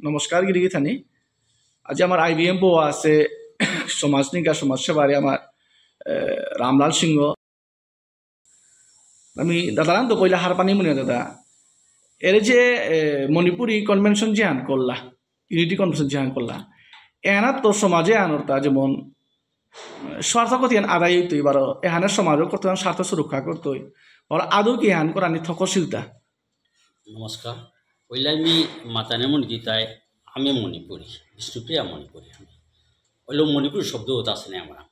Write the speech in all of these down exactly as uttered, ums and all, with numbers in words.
নমস্কার গিরি গিথানি। আজি আমার আইবিএম বো আছে সমাজ নিকা সমাজ সেবারে আমার, এ, রামলাল সিংহ। আমি দাদারান তো কইলা হারপানি মনে দাদা। এর যে, এ, মণিপুরি কনভেনশন যেহান করলা, ইউনিটি কনভেনশন যেহান করলা, এহানাত তো সমাজে আনরতা যেমন, এ, স্বার্থ কতিহান আদায় হইতই বারো, এহানে সমাজও কতহান স্বার্থ সুরক্ষা করতই। আর আদৌ কি এহান করানি থকসিলতা? নমস্কার। পইলা আমি মাতানে মন গীতায় আমি মণিপুরী, বিষ্ণুপ্রিয়া মণিপুরী আমি। ওইলো মণিপুরী শব্দ হতে আসে না আমরা।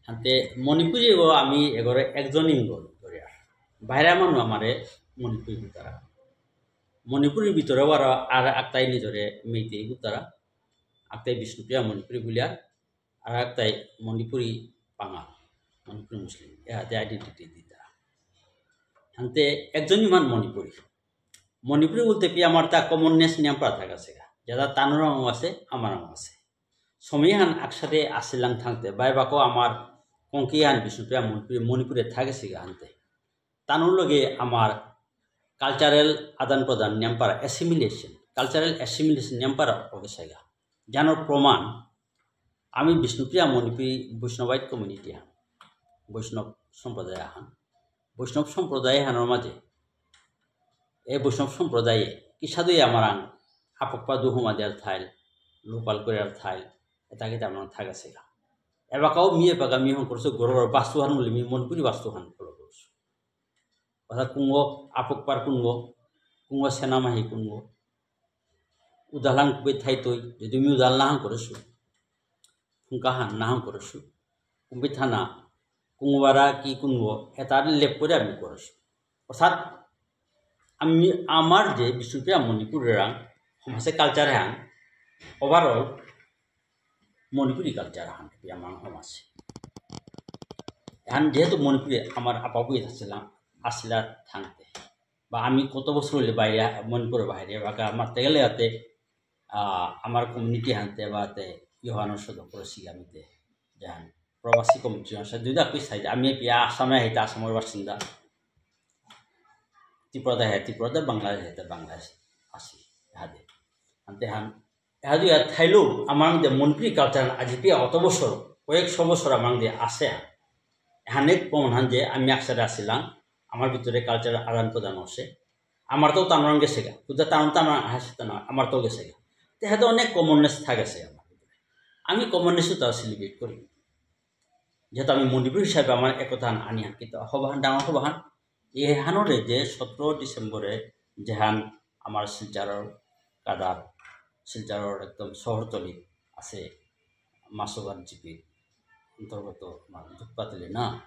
হাতে মণিপুরী এগো আমি এগোরে একজন ইমগো ধরে আর। বাইরে মানু আমারে মণিপুরী বুতারা। মণিপুরীর ভিতরে আবার আর আকতাই নিজরে মেইতেই বুতারা। আকতাই বিষ্ণুপ্রিয়া মণিপুরী বুলিয়া, আর আকতাই মণিপুরী পাঙাল, মণিপুরী মুসলিম। এ হাতে আইডেন্টিটি দিতারা। হাতে একজন ইমান মণিপুরী। মণিপুরী বুলতে পি আমার তা কমননেস নিয়াম প্রা থাকাসেগা। যেতা তানুরাং আছে, আমারাং আছে। সময় হান একসাথে আসিলাং থাকতে, বাই বাকো আমার কংকি হান বিষ্ণুপ্রিয়া মণিপুরী, মণিপুরে থাকেসেগা হানতে। তানুর লগে আমার কালচারাল আদান প্রদান নিয়াম পারা, অ্যাসিমিলেশন, কালচারাল অ্যাসিমিলেশন নিয়াম পারা ওকে সেগা। জানোর প্রমাণ, আমি বিষ্ণুপ্রিয়া মণিপুরী বৈষ্ণবাইট কমিউনিটি হান, বৈষ্ণব সম্প্রদায় হান, বৈষ্ণব সম্প্রদায় হানোর মাঝে, এ বৈষ্ণব সম্প্রদায়ে কিসাদে আমারাং আপকপা দুহুমা দেয়ার থাইল, লোপাল করে আর থাইল, এটা কিন্তু আমার থাকাসেগা। এবাকাও মি এবাকা মি হং করছো গরুর বাস্তু হান বলে মি মণিপুরী বাস্তু হান ফলো করছো। অর্থাৎ কুঙ্গ আপকপার কুঙ্গ, কুঙ্গ সেনামাহি কুঙ্গ, উদালাং কুবে থাইতই, যদি মি উদাল নাহাং করেসু, ফুঙ্কা হান নাহাং করেসু, কুম্বি থানা, কুঙ্গবারা কি কুঙ্গ, এটার লেপ করে আমি করেসু। অর্থাৎ আমি আমার যে বিষ্ণুপ্রিয়া মণিপুরেরাং সমাজে কালচার হান, ওভারঅল মণিপুরী কালচার হান, কি আমার সমাজ। এখন যেহেতু মণিপুরে আমার আপাবুয়ে আসছিলাম, আসিলা থাকতে, বা আমি কত বছর হইলে বাইরে, মণিপুরের বাইরে, বাকা মারতে গেলে হাতে, আহ, আমার কমিউনিটি হানতে বা হাতে ইহানোর সাথে করেছি আমি তে, যেহান প্রবাসী কমিউনিটি আছে, যদি আপনি চাই, আমি পিয়া আসামে হেতে আসামের বাসিন্দা, ত্রিপুরাতে হে ত্রিপুরাতে, বাংলাদেশ হেতে বাংলাদেশ আসি, হাদে। আনতে হান, এহাদু ইয়া থাইলেও আমার মধ্যে মণিপুরী কালচার আজি পিয়া অত বছর, কয়েকশো বছর আমার মধ্যে আছে। এহানে প্রমাণ হান যে আমি একসাথে আসছিলাম, আমার ভিতরে কালচার আদান প্রদান আছে। আমার তো তানোরাং গেছেগা, কিন্তু তানোর তো আমার হাসে তো না, আমার তো গেছেগা। তো এহাতে অনেক কমননেস থাকেছে আমার ভিতরে। আমি কমননেসও তার সেলিব্রেট করি। যেহেতু আমি মণিপুরী হিসাবে আমার একতা আনি হান, কিন্তু হবাহান, ডাঙর হবাহান, এহানোরে যে সতেরো ডিসেম্বরে যেহান আমার শিলচরর কাদার, শিলচরর একদম শহরতলি আছে, মাসুগান জিপির অন্তর্গত আমার দুধপাতলি না,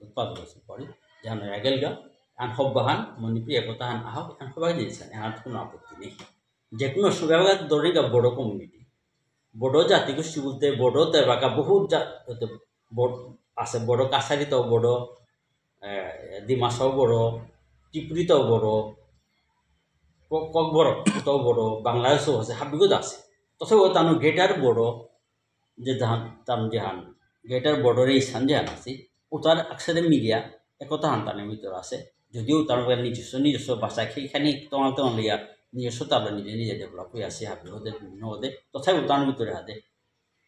দুধপাতলি আছে পরে, যেহান এগেলগা, আন হব্বাহান, মণিপুরী একতা হান আহক, আন হবাই দিয়েছেন, এহান কোনো আপত্তি নেই। যে কোনো সময় ধরে গা বড় কমিউনিটি, বড় জাতিগোষ্ঠী বলতে বড় তেবাকা বহুত জা-, এত বড় আছে, বড় কাছারিতাও বড়, এ, ডিমাসাও বড়, ত্রিপুরিতাও বড়, ক-, ককবরকতাও বড়, বাংলাদেশও আছে, হাবিগত আছে। তথাপিও তানো গ্রেটার বড়, যে ধান, তাম যেহান, গ্রেটার বড় রে ইসান যেহান আছে, উতার আকসারে মিডিয়া একতা হান তানে ভিতরে আছে। যদিও তার নিজস্ব, নিজস্ব ভাষা খেয়ে খানি তোমাল তোমাল ইয়া, নিজস্ব তার নিজে নিজে ডেভেলপ হয়ে আছে, হাবি হতে বিভিন্ন হতে, তথাপিও তার ভিতরে হাতে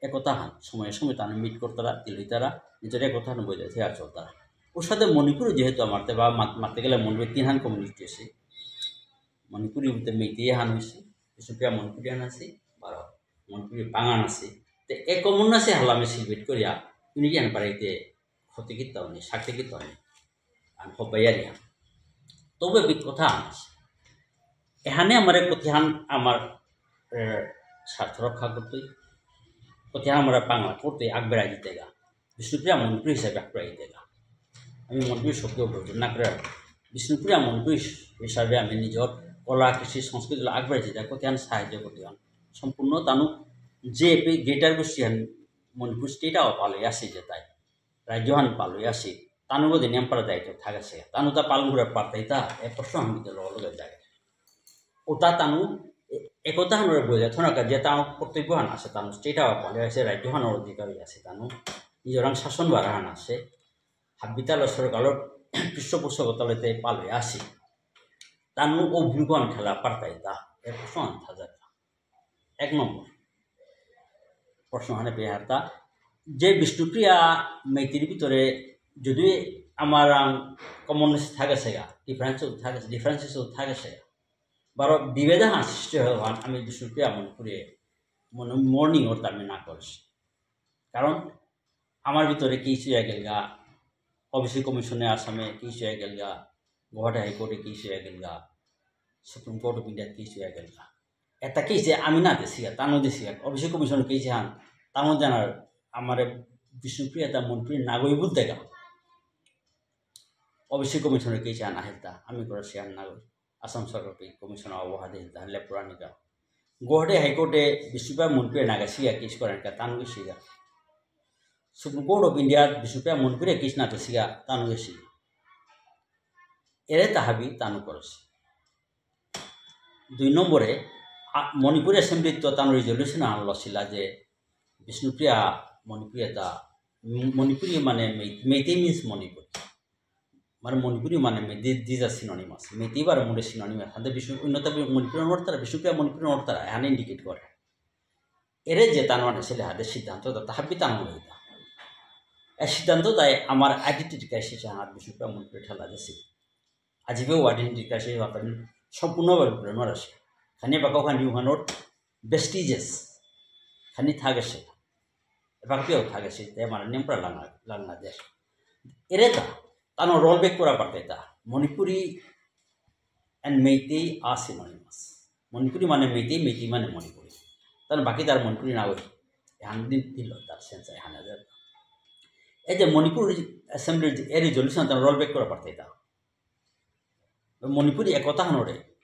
একতা হান, সময়ে সময়ে তারা মিট করতারা, তিলইতারা, নিজের একতা হান বজায় থেকে আর চলতারা। ওর সাথে মণিপুরে যেহেতু আমার তে বা মাত-, মাততে গেলে মণিপুরে তিন হান কমিউনিটি আছে। মণিপুরি বলতে মেইতেই হান হয়েছে, বিষ্ণুপ্রিয়া মণিপুরিয়ান আছে, বারো মণিপুরি পাঙান আছে। তে এ কমন আছে হালামে সিলবেট করিয়া, ইউনিটি আন পারাইতে ক্ষতি কিতাও নেই, শক্তি কিতাও নেই। আন হবাইয়ারি হান। তবে বি কথা আন আছে। এহানে আমারে কতিহান আমার, এ, স্বার্থ রক্ষা করতে, কতিহান আমরা পাংলা করতে আগবেড়া দিতেগা। বিষ্ণুপ্রিয়া মণিপুরী হিসাবে আগবেড়া দিতেগা। আমি মণিপুরী শব্দ বলতে না করে বিষ্ণুপ্রিয়া মণিপুরী হিসাবে আমি নিজের কলা, কৃষ্টি, সংস্কৃতি আগবেড়া দিতে কতিহান সাহায্য করতে হন। সম্পূর্ণ তানু যে পে গ্রেটার গোষ্ঠী হান মণিপুর স্টেট আও পালে আসে যেতাই। রাজ্য হান পালই আসি, তানুর গদে নিয়াম পারা দায়িত্ব থাকেসে। তানু তা পালন করে পারতাই তা, এ প্রশ্ন হান গিতে লগে লগে যায়। ও তা তানু এ-, একতা হানরে বলে, থনাকা যে তানু কর্তব্য হান আছে, তানু স্টেট আওয়া পালে আছে, রাজ্য হানর অধিকারী আছে, তানু নিজরাং শাসন বারা হান আছে, হাবিতাল সরকারর পৃষ্ঠপোষকতালেতে পালই আসি। তানু ও ভূমিকা হান খেলা পারতাই তা, এ প্রশ্ন হান থাকা। এক নম্বর প্রশ্ন হানে পেয়ে হারতা যে বিষ্ণুপ্রিয়া মেইতির ভিতরে যদি আমার কমননেস থাকে সেগা, ডিফারেন্স থাকে, ডিফারেন্সেস থাকে সেগা, বারো বিভেদ হান সৃষ্টি হয় হান আমি বিষ্ণুপ্রিয়া মণিপুরে মনে মর্নিং ওর আমি না করেছি। কারণ আমার ভিতরে কেস হয়ে গেলগা, ওবিসি কমিশনে আসামে কেস হয়ে গেলগা, গুয়াহাটি হাইকোর্টে কেস হয়ে গেলগা, supreme court of India case হয়ে গেলগা। এটা কেস যে আমি না দেসিগা, তানু দেসিগা, ওবিসি কমিশন কেস হান, তানু জানার আমার বিষ্ণুপ্রিয়া তা মণিপুরী নাগরিক বলতে গা, ওবিসি কমিশনের কেস হান আহিলতা, আমি করে সিয়ান নাগরিক, আসাম সরকার কমিশন আবহাওয়া দিলতা, লেপুরানিকা। গুয়াহাটি হাইকোর্টে বিষ্ণুপ্রিয়া মণিপুরী নাগাসিগা কেস করেন কা, তানু গেসিগা। Supreme court of India Bishnupriya Manipuri case না দেসিগা, তানু গেসিগা। এরে তাহাবি তানু করেসি। দুই নম্বরে, আ, মণিপুর অ্যাসেম্বলিত তো তানু রেজলিউশন আনলসিলা যে বিষ্ণুপ্রিয়া মণিপুরী এটা, ম-, মণিপুরী মানে মেই-, মেইতেই মিন্স মণিপুরী। মানে মণিপুরী মানে মেই-, দি-, these are synonymous। মেইতেই বারো মোরে synonymous। হাতে বিষ্ণু, অন্যতা বি-, মণিপুরী নড়তারা, বিষ্ণুপ্রিয়া মণিপুরী নড়তারা, এহানে ইন্ডিকেট করে। এরে যে তানু আনেসিলে হাতে সিদ্ধান্ত তা, তাহাবি তানু লইতা। এ সিদ্ধান্ত তাই আমার আইডেন্টিটি ক্রাইসিস হাত বিষ্ণুপ্রিয়া মণিপুরী ঠেলা দেসি। আজিবেও আইডেন্টিটি ক্রাইসিস হাত আমি সম্পূর্ণভাবে ভুলে মারাসি। খানি বাকাও খানি উহানোর ভেস্টিজেস। খানি থাকেসে। এবার কেউ থাকেসে, তে আমার নিয়মটা লাঙ্গা, লাঙ্গা দেশ। এরে তা, তানু রোল ব্যাক করা পারতে তা। মণিপুরী and মেইতেই are synonymous। মণিপুরী মানে মেইতেই, মেইতেই মানে মণিপুরী। তার বাকি তার মণিপুরী না হই। এহান দিন দিল তার সেন্স এহান আছে। এই যে মণিপুর অ্যাসেম্বলির যে এ রেজলিউশন তার রোল ব্যাক করা পারতে তা। মণিপুরী একতা হানরে।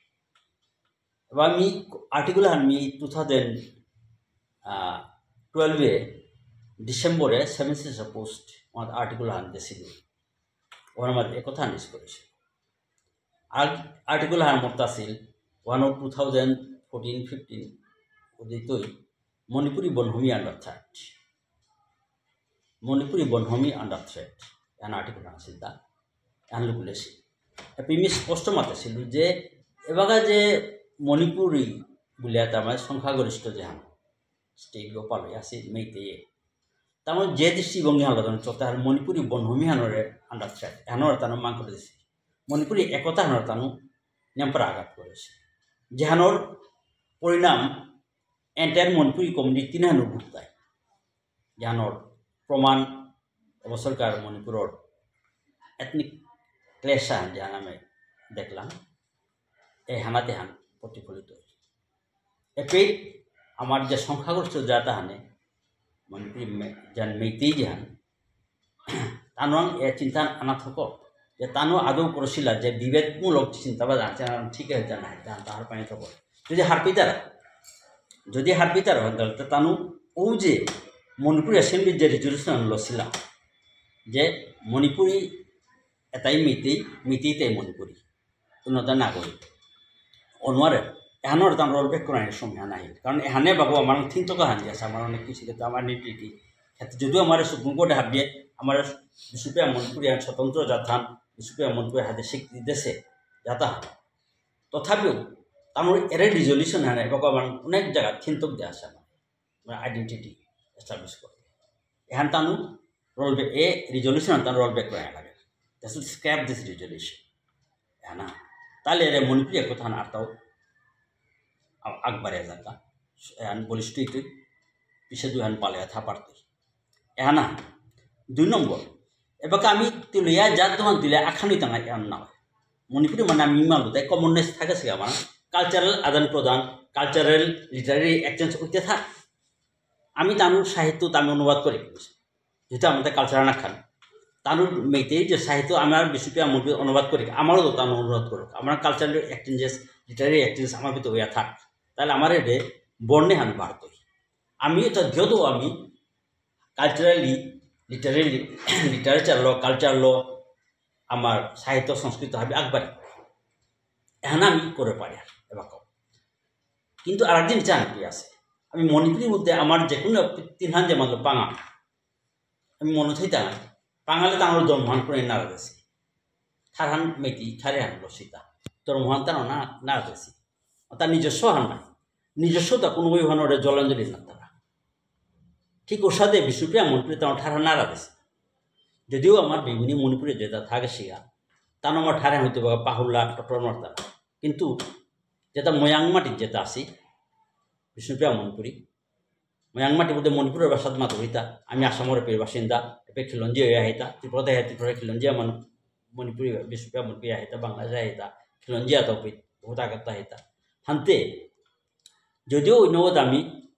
এবার আমি আর্টিকেল হান আমি টু থাউজেন্ড টুয়েলভে ডিসেম্বরে সেভেন সিস্টার পোস্ট আমার আর্টিকেল হান দেসিল। ওর মধ্যে একথা নিউজ করেছে। আর আর্টিকেল হান মত আসিল one of two thousand fourteen fifteen উদিতই মণিপুরী বনভূমি আন্ডার থ্রেট। মণিপুরী বনভূমি আন্ডার থ্রেট। এন আর্টিকেল আসিল তা। এন লুকুলেছি। এপি মি স্পষ্ট মাতেছিল যে এবাকা যে মণিপুরী বুলিয়া তার মানে সংখ্যাগরিষ্ঠ যে হান স্টেট গোপাল আসি মেইতেই। তার মানে যে দৃষ্টিভঙ্গি হান লাগা চলতে হার মণিপুরী বনভূমি হানরে আন্ডার থ্রেট। এহানরে তার মাং করে দিছি। মণিপুরী একতা হানর তানু নেমপারা আঘাত করেছে। যেহানর পরিণাম এন্টায়ার মণিপুরী কমিউনিটি তিন হানর ভুগতায়। যেহানর প্রমাণ অবসরকার মণিপুরর এথনিক ক্লেশ হান যেহান আমি দেখলাম, এই হানাতে হান প্রতিফলিত হয়েছে। এপেই আমার যে সংখ্যাগরিষ্ঠ জাত হানে, মণিপুরী মে-, যেহান মেইতেই যেহান, তানুয়াং এ চিন্তা আনা থক যে তানু আদৌ করেসিলা যে বিভেদমূলক চিন্তাভাবনা আছে, আর ঠিক আছে না, এটা তাহার পানি থক। যদি হারপিতারা, যদি হারপিতারা হয়, তাহলে তো তানু ও যে মণিপুর অ্যাসেম্বলি যে রেজলিউশন লসিলা, যে মণিপুরী এটাই মেইতেই, মেইতেই তাই মণিপুরী। উন্নত নাগরিক। অনুয়ারে, এহানর তান রোল ব্যাক করার সময় নাই। কারণ এহানে বাবু আমার থিন তো কাহান আছে, আমার অনেক কিছু কিন্তু আমার নেতৃত্ব। হাতে যদিও আমার সুপ্রিম কোর্টে হাবিয়ে, আমার বিষ্ণুপ্রিয়া মণিপুরী আর স্বতন্ত্র জাতহান, বিষ্ণুপ্রিয়া মণিপুরী হাতে স্বীকৃতি দেসে, জাতা। তথাপিও, তানুর এরে রেজলিউশন হানে, বাবু আমার অনেক জায়গা থিন তো দেয়া আছে আমার। মানে আইডেন্টিটি এস্টাবলিশ করে। এহান তানু রোল ব্যাক, এ রেজলিউশন তানু রোল ব্যাক করে লাগে। They should scrap this resolution। এহানা। তাহলে এরে মণিপুরী একতা হান আরতাও আ-, আগবাড়ে যাতা। এহান বলিষ্ঠ হইতে, পিছে দুহান পালে থা পারতে। এহানা। দুই নম্বর, এবাকা আমি তিলয়া জাত দুহান তিলে আখানি তাঙা এহান না। মণিপুরী মানে আমি মালু, তাই কমননেস থাকে সে আমার। কালচারাল আদান প্রদান, কালচারাল লিটারারি এক্সচেঞ্জ হইতে থাক। আমি তানুর সাহিত্য তো আমি অনুবাদ করি। যেহেতু আমাদের কালচার না খান। তানুর মেইতেই যে সাহিত্য আমার বিষ্ণুপ্রিয়া মণিপুরী অনুবাদ করি, আমারও তো তানু অনুবাদ করুক। আমার কালচারাল এক্সচেঞ্জেস, লিটারারি এক্সচেঞ্জ আমার ভিতরে হইয়া থাক। তাহলে আমার এতে বর্ণে হান বাড়তই। আমি এটা দিয়েও আমি কালচারালি, লিটারারি, লিটারেচার ল, কালচার ল, আমার সাহিত্য সংস্কৃতি হাবি আগবাড়ি। এহান আমি করে পারি আর এবাকাও। কিন্তু আর একদিন চান কি আছে? আমি মণিপুরীর মধ্যে আমার যে কোনো তিনহান যে মাত্র পাঙা, আমি মনে থই তাঙা, পাঙালে তাঙাল ধর্মহান করে না রাখেছি। ঠারহান মেইতেই, ঠারে হান লসিতা। ধর্মহান তার না, না রাখেছি। তার নিজস্ব হান নাই। নিজস্বতা কোনো ওই হনরে জলাঞ্জলি না তারা। ঠিক ওর সাথে বিষ্ণুপ্রিয়া মণিপুরী তার ঠারহান নারা দেসে। যদিও আমার বেইবুনি মণিপুরে যেতা থাকেসিগা, তানু আমার ঠারহান হয়তো বা পাহুলা টটর মারতারা। কিন্তু যেতা ময়াং মাটিত যেতা আসি, বিষ্ণুপ্রিয়া মণিপুরী, ময়াং মাটি বুলতে মণিপুরর ভাষাত মাতুরিতা, আমি আসামর এপেই বাসিন্দা, এপেই খিলঞ্জিয়া অয়া আহিতা, ত্রিপুরাত আহিয়া ত্রিপুরার খিলঞ্জিয়া মানু, মণিপুরী, বিষ্ণুপ্রিয়া মণিপুরী আহিতা, বাংলাদেশ আহিতা, খিলঞ্জিয়া তো পি-, বহুত আগত আহিতা। হানতে, যদিও অন্য আমি,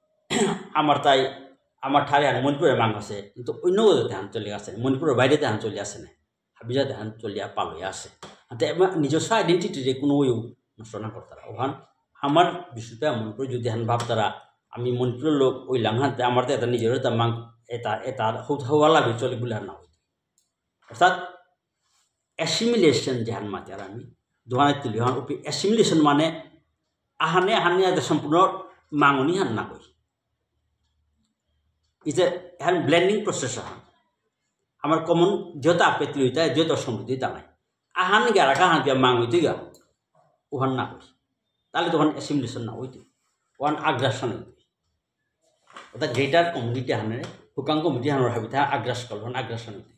আমার তাই, আমার ঠারহান মণিপুরে মাঙ আসে, কিন্তু অন্য তেহান চলি আসে, মণিপুরর বাইরে তেহান চলি আসে না। হাবিজা তেহান চলিয়া পালয়া আসে। হাতে এমা-, নিজস্ব identity রে কোনো ওই নষ্ট না করতারা। ওহান আমার বিষ্ণুপ্রিয়া মণিপুরী যদি হান ভাবতারা, আমি মণিপুরর লোক ওই লাংহানতে আমার তো এটা নিজের এটা মাং-, এটা, এটা হৌ-, হওয়া লাগে চলে বলে আর না হইতো। অর্থাৎ assimilation যেহান মাতিয়ার আমি, দোহানে তুলি হন, উপি assimilation মানে আহানে, আহানে এটা সম্পূর্ণ মাঙনি হান না কই। It's a, Ehan blending process Ahan. আমার common যেহেতু আপেত্তি হইতা, যেহেতু সমৃদ্ধি তা নাই। আহান গিয়া রাখা হান গিয়া মাং হইতে গা, ওহান না হই। তাহলে তখন assimilation না হইতে। ওহান aggression হইতে। অর্থাৎ greater community হানে, হুকাং community হানোর হাবিতা aggression করল, ওহান aggression হইতে।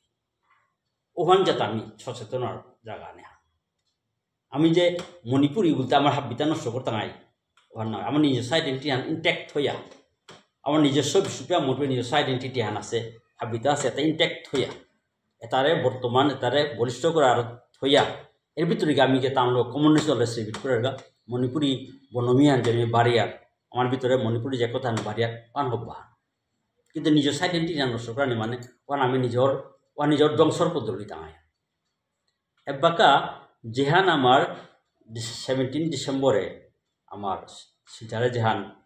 ওহান যাতে আমি সচেতন হওয়ার জায়গা নেই। আমি যে মণিপুরী বলতে আমার হাবিতা নষ্ট করতে নাই, ওহান না, আমার নিজস্ব identity হান intact হইয়া, আমার নিজস্ব বিষ্ণুপ্রিয়া মণিপুরী নিজস্ব identity হান আছে, হাবিতা আছে, এটা intact হইয়া, এটারে বর্তমান, এটারে বলিষ্ঠ করার হইয়া, এর ভিতরে গিয়ে আমি যে তাহলে communist দলে শ্রীবিট করে গা, মণিপুরী বনমিয়ান যে আমি বাড়িয়ার, আমার ভিতরে মণিপুরী যে কথা আমি বাড়িয়ার, পান হব্বা। কিন্তু নিজস্ব identity হান নষ্ট করা নেই মানে, ওহান আমি নিজর, ওহান নিজর ধ্বংসর পদ্ধতি দাঁড়ায়। এবাকা যেহান আমার ডিস-, seventeen ডিসেম্বরে আমার শিলচরে যেহান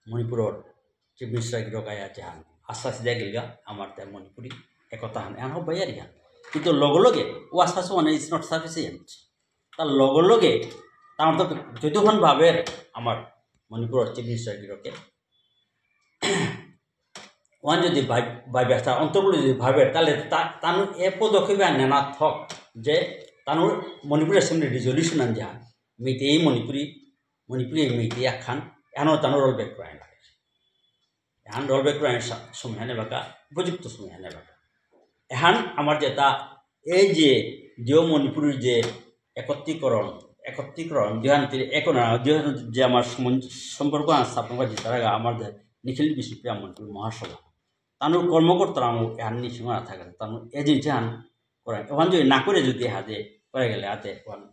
মণিপুরর চিফ মিনিস্টার গিরক আয়া যেহান আশ্বাস দিয়া গেলগা আমার তাই মণিপুরী একতা হান, এহান হবাই আর ইহান। কিন্তু লগে লগে ও আশ্বাস মানে it's not sufficient। তার লগে লগে তার তো যতক্ষণ ভাবের আমার মণিপুরর চিফ মিনিস্টার গিরকে ওহান যদি ভাব-, ভাবে, তার অন্তরগুলো যদি ভাবে, তাহলে তা-, তানু এ পদক্ষেপ আর নেনা থক যে তানুর মণিপুরী assembly resolution আন যা, মেইতেই মণিপুরী, মণিপুরী মেইতেই আখান, এহানো তানু roll back করাই লাগে। এহান roll back করাই সা-, সময় হানে বাকা, উপযুক্ত সময় হানে বাকা। এহান আমার যেটা এই যে দিও মণিপুরীর যে একত্রীকরণ, একত্রীকরণ, দুহান তি-, এখন, আহ, দুহান যে আমার সমন-, সম্পর্ক আন স্থাপন করেছি, তারা আমার যে নিখিল বিষ্ণুপ্রিয়া মণিপুরী মহাসভা, তানুর কর্মকর্তারা আমার এহান নিশ্চয় থাকে, তানুর agency হান করে, ওখান যদি না করে যদি হাতে করে গেলে হাতে ওখান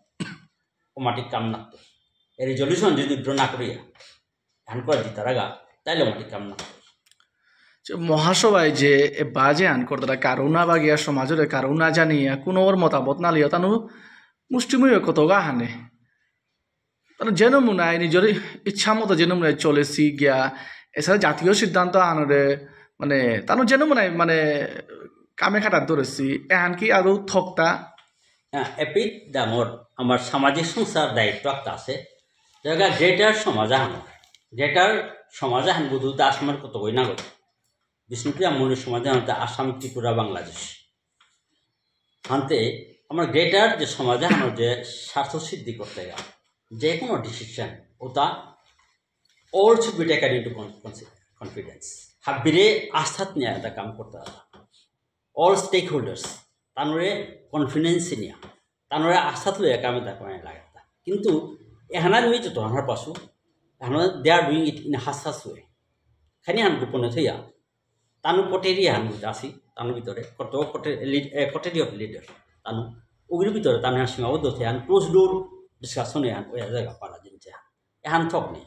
automatic কাম না করে। এই resolution যদি withdraw না করিয়া, এহান করে দিতারাগা, তাইলে automatic কাম না করে। যে মহাসভায় যে এ বাজে আন করতারা কারুণা বাগিয়া সমাজরে কারুণা জানিয়া কোনো ওর মতামত না লিয়া তানু মুষ্টিময় কত গা হানে। তানু যেন মনে হয় নিজের ইচ্ছা মতো যেন মনে হয় চলেছি গিয়া, এছাড়া জাতীয় সিদ্ধান্ত আনরে, মানে, তানু যেন মনে হয়, মানে, কামে খাটাত ধরেছি, এহান কি আরো থকতা? হ্যাঁ, এপিত ডাঙর আমার সামাজিক সংস্থার দায়িত্ব একটা আছে। জায়গা greater সমাজ আহান, greater সমাজ আহান বুধু দাস আমার কত কই না কই। বিষ্ণুপ্রিয়া মণিপুরী সমাজ আহান আসাম, ত্রিপুরা, বাংলাদেশ। হানতে আমার greater যে সমাজ আহানর যে স্বার্থ সিদ্ধি করতে গেলে যে কোনো decision ওটা all should be taken into con-, consi-, confidence। হাবিরে আস্থাত নিয়ে একটা কাম করতে হবে। All stakeholders, তানুরে confidence নিয়া, তানুরে আস্থাত লইয়া কামে তা করে লাগে। কিন্তু এহানাত মি যত আমার পাশু, এহানাত they are doing it in a hush hush way। খানি হান গোপনে থইয়া, তানু কোটেরি হান বুঝে আসি, তানু ভিতরে, কত কোটে-, lead-, এ, কোটেরি of leader, তানু, ওগুলোর ভিতরে তানু হান সীমাবদ্ধ থইয়া হান close door discussion এ হান, ওই জায়গা পারা জিনছে হান। এহান থক নেই।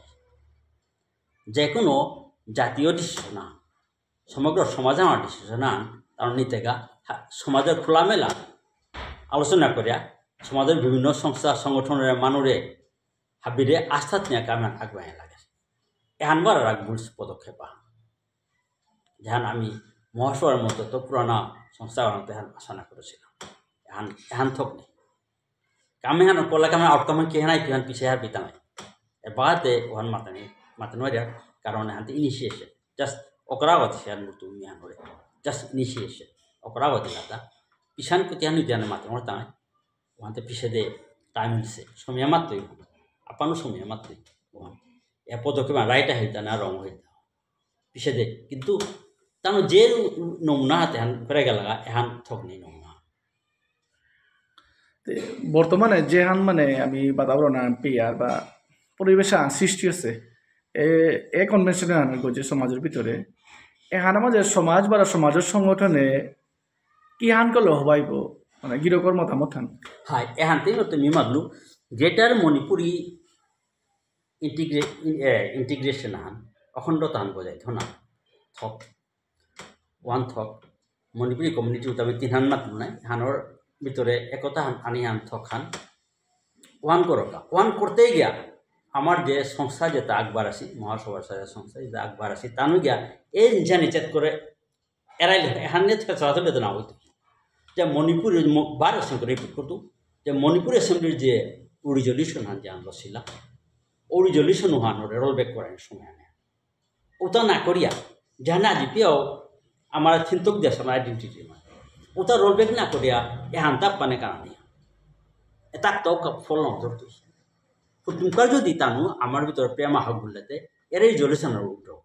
যে কোনো জাতীয় decision আন, সমগ্র সমাজ আমার decision আন, তানু নিতে গা, হা-, সমাজের খোলামেলা আলোচনা করিয়া, সমাজের বিভিন্ন সংস্থা, সংগঠনের মানুরে, হাবিরে আস্থাত নিয়ে কামে আগুয়াই লাগে। এহান বার আর এক ভুল পদক্ষেপ আন। যেহান আমি মহাসভার মতো তো পুরানা সংস্থা বানাতে হান আশা না করেছিলাম। এহান, এহান থক নেই। কামে হান কলা কামে outcome কি হানাই কি হান পিছে হার বিতানাই। এ বাতে ওহান মাতানি, মাতানি ওয়ারিয়া কারণ হান তে initiation। Just অগ্রগতি সে হান মুতু মি হান ওরে। Just initiation। অগ্রগতি লাতা। পিছান কুতি হান নিতে হান মাতানি ওয়ারিয়া তাই। ওহান তে পিছে দে time দিছে। সময় মাত্রই। আপানো সময় মাত্রই। ওহান। এ পদক্ষেপ রাইট আহিলতা না রং হইতা পিছে দে। কিন্তু তানো যে নমুনা হাতে হান করে গেল, এহান থক নেই নমুনা। তে বর্তমানে যেহান মানে আমি বাতাবরণ আন পিয়ার বা পরিবেশ আন সৃষ্টি আছে, এ, এ কনভেনশন আন গজে সমাজের ভিতরে, এহান মাঝে সমাজ বা সমাজের সংগঠনে কি হান করলে হবাইব, মানে গিরকর মতামত হান। হাই, এহান তেই নতুন মি মাতলু, গ্রেটার মণিপুরি ইন্টিগ্রে-, ইন-, এ, ইন্টিগ্রেশন হান, অখণ্ডতা হান বজায় থনা, থক, ওয়ান থক, মণিপুরি কমিউনিটি উতামে তিনহান মাতলু নাই, হানর ভিতরে একতা হান, আনি হান থক হান, ওয়ান করকা, ওয়ান করতে গিয়া, আমার যে সংস্থা যেটা আকবার আছি, মহাসভার সাথে সংস্থা যেটা আকবার আছি, তানু গিয়া, এই জিনিস নিচেত করে এরাইলে, এহান নিয়ে ফেসলা তো বেদনা হইতো। যে মণিপুরের ম-, বার অ্যাসেম্বলি রিপোর্ট করতো, যে মণিপুর অ্যাসেম্বলির যে রেজলিউশন হান যে আনলো ছিলা, ও রেজলিউশন হান রোল ব্যাক করার সময় আনে। ওটা না করিয়া, জানা জিপিও আমার চিন্তক দেশ আমার আইডেন্টিটি মানে। ওটা রোল ব্যাক না করিয়া, এহান তাপ পানে কারণ নেই। এটাক তো ফল না ধরতো। তো তুমকার যদি তানু আমার ভিতরে প্রেমা হক বললেতে, এরাই রেজলিউশন উঠো।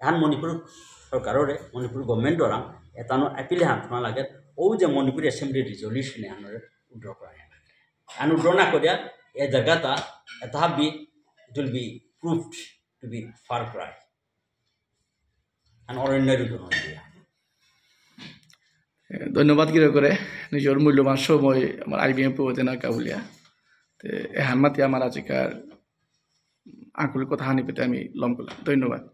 এহান মণিপুর সরকাররে, মণিপুর গভর্নমেন্ট দ্বারা এতানো আপিল হান থনা লাগে, ও যে মণিপুর অ্যাসেম্বলি রেজলিউশন এহানরে উইথড্র করা লাগে। আন উইথড্র না করিয়া, এ জায়গাটা, এটা হাবি, it will be proved to be far cry. আন অরণ্য রূপ হন দিয়া। এ, ধন্যবাদ গিরকরে, নিজের মূল্যবান সময় আমার আইবিএম পৌঁছে না কাউলিয়া। তে, এহান মাতি আমার আজিকার আঙ্কুল কথা হানি পেতে আমি লম করলাম। ধন্যবাদ।